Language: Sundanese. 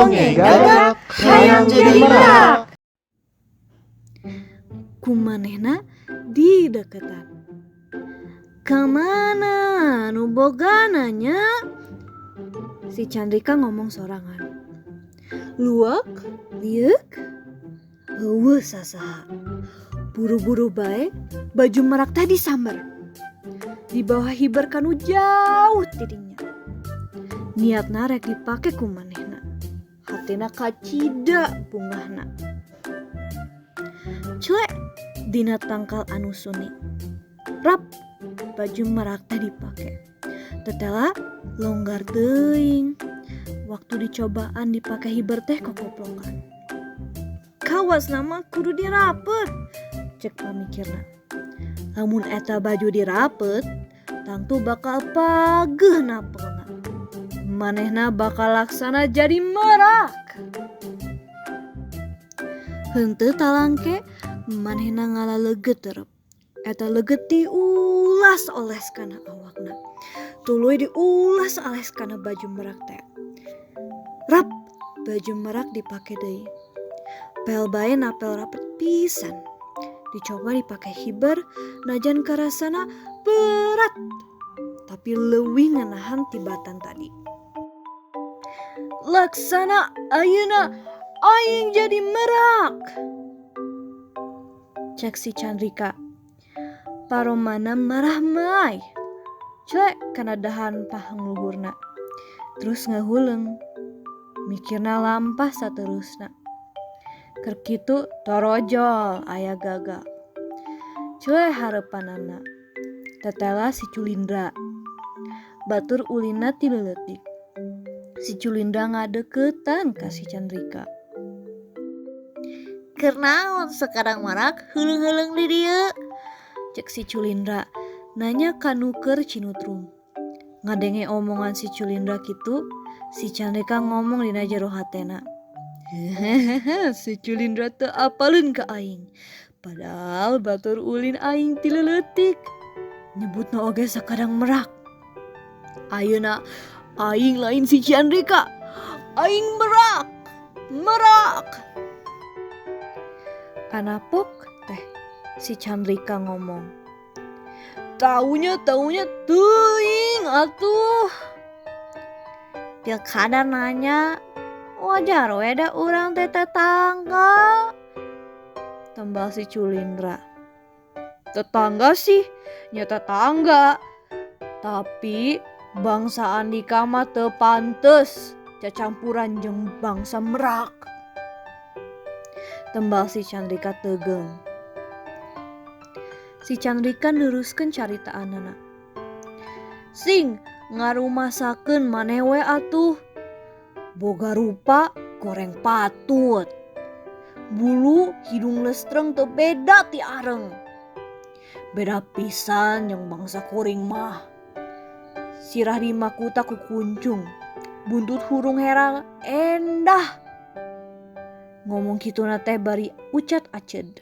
Dongeng Gagak Hayang Jadi Merak. Ku manehna dideketan. Kamana nu bogana nya? Si Chandrika ngomong sorangan. Luak, lieuk, euweuh sasaha. Buru-buru bae baju merak teh disamber. Dibawa hiber kanu jauh tidinya. Niatna rek dipake ku manehna. Hatena kacida bungahna. Clek dina tangkal anu suni. Rap baju merak teh dipake. Tetela longgar teuing. Waktu dicobaan dipake hiber teh kokoplokan. Kawas nama kudu dirapet, cek pamikirna. Lamun eta baju dirapet, tangtu bakal pageuh napelna. Manehna bakal laksana jadi merak. Henteu talangke manehna ngala leget terep. Eta leget diulas oles kana awakna. Tuluy diulas oles kana baju merak teh. Rap baju merak dipake deui. Pel bae napel rapet pisan. Dicoba dipake hiber najan karasana berat. Tapi leuwih nganahan tibatan tadi. Laksana ayeuna aing jadi merak. Cek si Chandrika. Paromana marah mai. Clek kana dahan pahang luhurna. Terus ngahuleng. Mikirna lampah saterusna. Keur kitu torojol aya gaga. Clek hareupanana. Tetela si Culindra. Batur ulinna ti leutik. Si Culindra ngadeukeutan ka si Chandrika. Keur naon sekarang marak heuleung-heuleung di dieu? Cek si Culindra nanya ka nu keur cinutrum. Ngadenge omongan si Culindra kitu, si Chandrika ngomong dina jero hatena. Hehehe, si Culindra teu apaleun ka aing. Padahal batur ulin aing ti leutik. Nyebutna oge sakadang merak. Ayeuna aing lain si Chandrika. Aing merak. Merak. Anapok teh si Chandrika ngomong. Taunya teuing atuh. Pilkada nanya, wajar we da urang teh tetangga. Tembal si Culindra. Tetangga sih, nya tetangga. Tapi bangsa Andika mah teu pantes cacampuran jeung bangsa merak. Tembal si Chandrika tegeung. Si Chandrika neruskeun caritaanana. Sing ngarumasakeun maneh we atuh. Boga rupa goreng patut. Bulu hidung lestreng teu beda ti areng. Beda pisan jeung bangsa kuring mah. Sirah di makuta ku kuncung. Buntut hurung herang endah. Ngomong kituna teh bari ucat aced.